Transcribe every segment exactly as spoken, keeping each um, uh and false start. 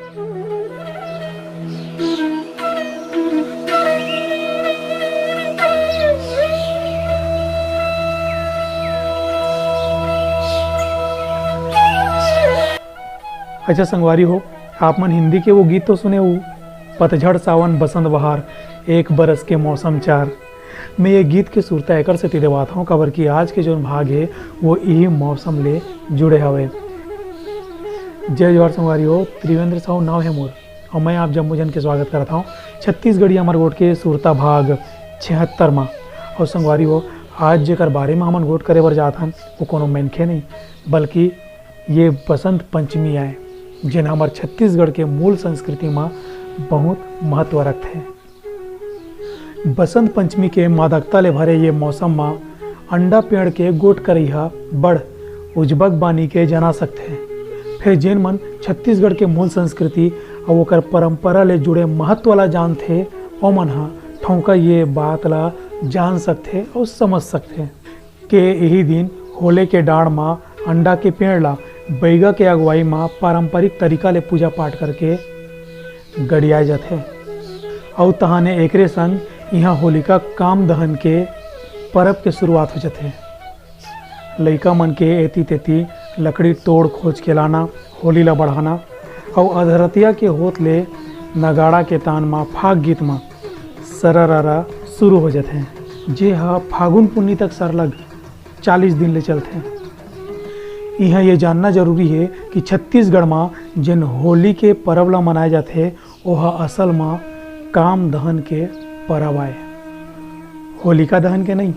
अच्छा संगवारी हो, आप मन हिंदी के वो गीत तो सुने हो, पतझड़ सावन बसंत बहार, एक बरस के मौसम चार। मैं ये गीत के सुरता एकर सेती देवात हूँ, काबर कि आज के जोन भाग है वो इही मौसम ले जुड़े हवे। जय जोहार संगवारी हो, त्रिवेंद्र साहू नाव है मोर, और मैं आप जम्मो जन के स्वागत करत हूँ छत्तीसगढ़ी अमर गोठ के सुरता भाग छिहत्तर मा। और संगवारी हो, आज जेकर बारे में हमन गोठ करे बर जात हन, वो कोनो मनखे नहीं, बल्कि ये बसंत पंचमी आय, जेन हमर छत्तीसगढ़ के मूल संस्कृति मा बहुत महत्व रखथे। बसंत पंचमी के मादकता ले भरे ये मौसम मा अंडा पेड़ के गोठ करई ह बड़ उजबक बानी के जना सकथे। फेर जेन मन छत्तीसगढ़ के मूल संस्कृति अउ ओकर परंपरा ले जुड़े महत्व ला जानथे, ओमन ह ठौंका ये बात ला जान सकथे अउ समझ सकथे। के इही दिन होले के डांड़ म अंडा के पेड़ ला बइगा के अगुवाई म पारंपरिक तरीका ले पूजा पाठ करके गड़ियाए जाथे। अउ तहाने एकरे संग इहां होलिका काम दहन के परब के शुरुआत हो जाथे। लइका मन के एती तेती लकड़ी तोड़ खोज के लाना, होली ला बढ़ाना अउ अधरतिया के होत ले नगाड़ा के तान म फाग गीत म सरररा शुरू हो जाथे, जे ह फागुन पुन्नी तक सरलग चालीस दिन ले चलथे। इहां ये जानना जरूरी हे कि छत्तीसगढ़ म जेन होली के परब ल मनाए जाथे, ओह असल म काम दहन के परब आय, होलिका दहन के नहीं।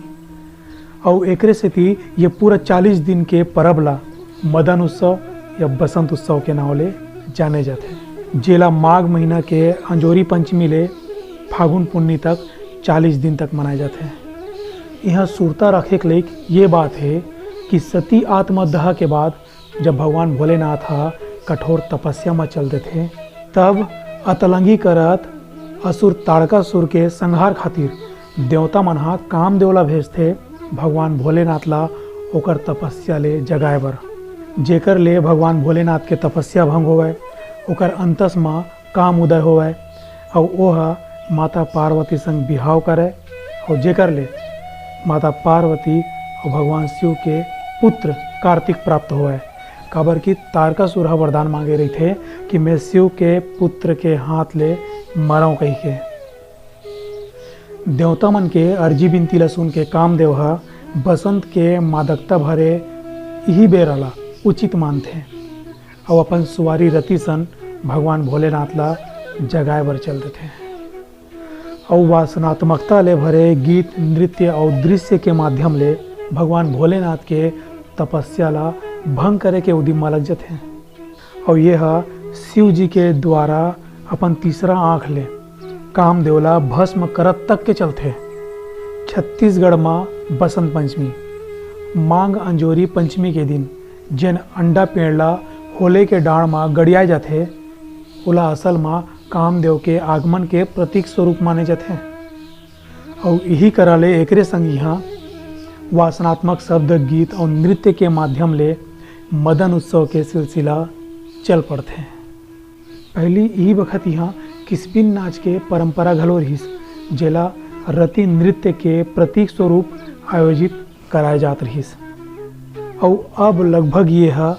अउ एकरे सेती ये पूरा चालीस दिन के परब ला मदन उत्सव या बसंत उत्सव के नाव ले जाने जाथे, जेला माघ महीना के अंजोरी पंचमी ले फागुन पुन्नी तक चालीस दिन तक मनाए जाथे। इहां सुरता रखे के लइक ये बात हे कि सती आत्मदाह के बाद जब भगवान भोलेनाथ ह कठोर तपस्या म चल देथे, तब अतलंगी करत असुर ताड़कासुर के संहार खातिर देवता मन ह कामदेव ला भेजथे, भगवान भोलेनाथ ला ओकर तपस्या ले जगाए बर, जेकर ले भगवान भोलेनाथ के तपस्या भंग होवय, ओकर अंतस म काम उदय होवय, अउ ओह माता पार्वती संग बिहाव करय, अउ जेकर ले माता पार्वती अउ भगवान शिव के पुत्र कार्तिक प्राप्त होवय, काबर कि तारकासुर ह वरदान मांगे रहिथे कि मैं शिव के पुत्र के हाथ ले मरंव कहिके। देवता मन के अर्जी बिनती ला सुन के कामदेव ह बसंत के मादकता भरे इही बेरा ला उचित मानथे अउ अपन सुवारी रति सन भगवान भोलेनाथ ला जगाए बर चल देथे। अउ वासनात्मकता ले भरे गीत, नृत्य अउ दृश्य के माध्यम ले भगवान भोलेनाथ के तपस्या ला भंग करे के उदिम म लग जथे। अउ ये ह शिव जी के द्वारा अपन तीसरा आंख ले कामदेव ला भस्म करत तक के चलथे। छत्तीसगढ़ म बसंत पंचमी, मांग अंजोरी पंचमी के दिन जेन अंडा पेड़ ला होले के डांड़ म गड़ियाए जाथे, ओला असल म कामदेव के आगमन के प्रतीक स्वरूप माने जाथे। अउ इही करा ले एकरे संग इहां वासनात्मक शब्द, गीत अउ नृत्य के माध्यम ले मदन उत्सव के सिलसिला चल पड़थे। पहिली इही बखत इहां किसबिन नाच के परंपरा घलो रिहिस, जेला रति नृत्य के प्रतीक स्वरूप आयोजित कराए जात रिहिस। अउ अब लगभग ये ह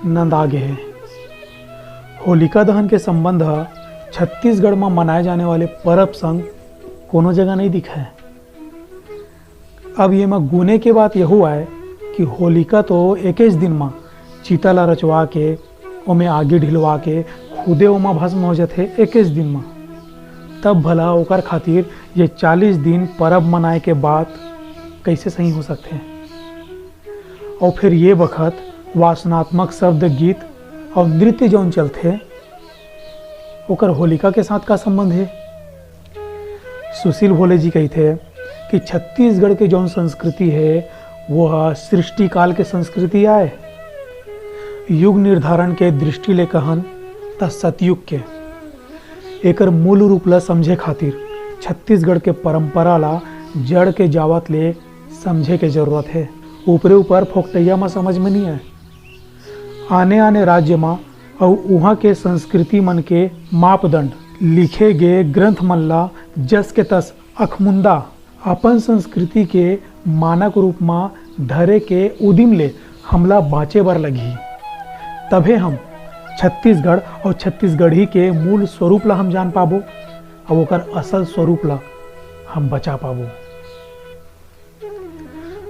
नंदा गे हे। होलिका दहन के संबंध ह छत्तीसगढ़ म मनाए जाने वाले परब संग कोनो जगह नइ दिखय। अब ये म गुने के बात यहू आय कि होलिका तो एकेच दिन म चिता ला रचवा के, ओमे आगी ढिलवा के, खुदे ओमा भस्म हो जथे एकेच दिन म। तब भला ओकर खातिर ये चालीस दिन परब मनाए के बात कइसे सही हो सकथे? अउ फेर ये बखत वासनात्मक शब्द, गीत अउ नृत्य जउन चलथे, ओकर होलिका के साथ का संबंध हे? सुशील भोले जी कहिथे कि छत्तीसगढ़ के जउन संस्कृति हे, वो ह सृष्टिकाल के संस्कृति आय। युग निर्धारण के दृष्टि ले कहन त सतयुग के। एकर मूल रूप ल समझे खातिर छत्तीसगढ़ के परंपरा ला जड़ के जावत ले समझे के जरूरत हे। ऊपरे ऊपर फोकटइया म समझ में नइ आय। आने-आने राज्य म अउ उहाँ के संस्कृति मन के मापदंड, लिखे गे ग्रंथ मन ला जस के तस अखमुंदा अपन संस्कृति के मानक रूप म धरे के उदिम ले हमला बाँचे बर लगही। तभे हम छत्तीसगढ़ अउ छत्तीसगढ़ी के मूल स्वरूप ला हम जान पाबो अउ ओकर असल स्वरूप ला हम बचा पाबो।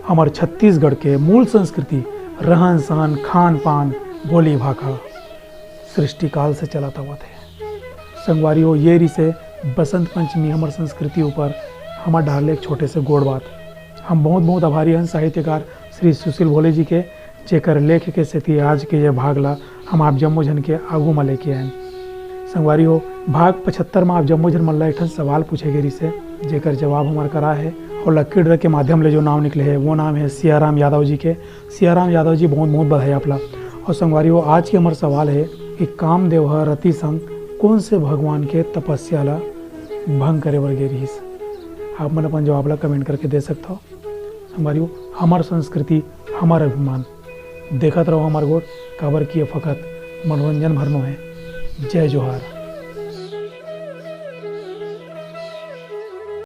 हमर छत्तीसगढ़ के मूल संस्कृति, रहन-सहन, खान-पान, बोली-भाखा सृष्टिकाल से चलत आवत हे। संगवारी हो, ये रिसे बसंत पंचमी हमर संस्कृति ऊपर हमर डाहर ले एक छोटे से गोठ बात। हम बहुत-बहुत आभारी हन साहित्यकार श्री सुशील भोले जी के, जेकर लेख के सेती आज के ये भाग ला हम आप जम्मो झन के आगू म लेके आएन। संगवारी हो, भाग पचहत्तर म आप जम्मो झन मन ला एक ठन सवाल पूछे गे रिसे, जेकर जवाब हमर करा हे अउ लकी ड्रा के माध्यम ले जो नाम निकले हे, वो नाम हे सियाराम यादव जी के। सियाराम यादव जी, बहुत बहुत बधाई आप ला। अउ संगवारी हो, आज के हमर सवाल हे कि कामदेव ह रति संग कोन से भगवान के तपस्या ला भंग करे बर गे रिहिस? आप मन अपन जवाब ला कमेंट करके दे सकथव। संगवारी हो, हमर संस्कृति, हमर अभिमान। देखत रहो हमर गोठ, काबर कि ये फकत मनोरंजन भर नो हे। जय जोहार।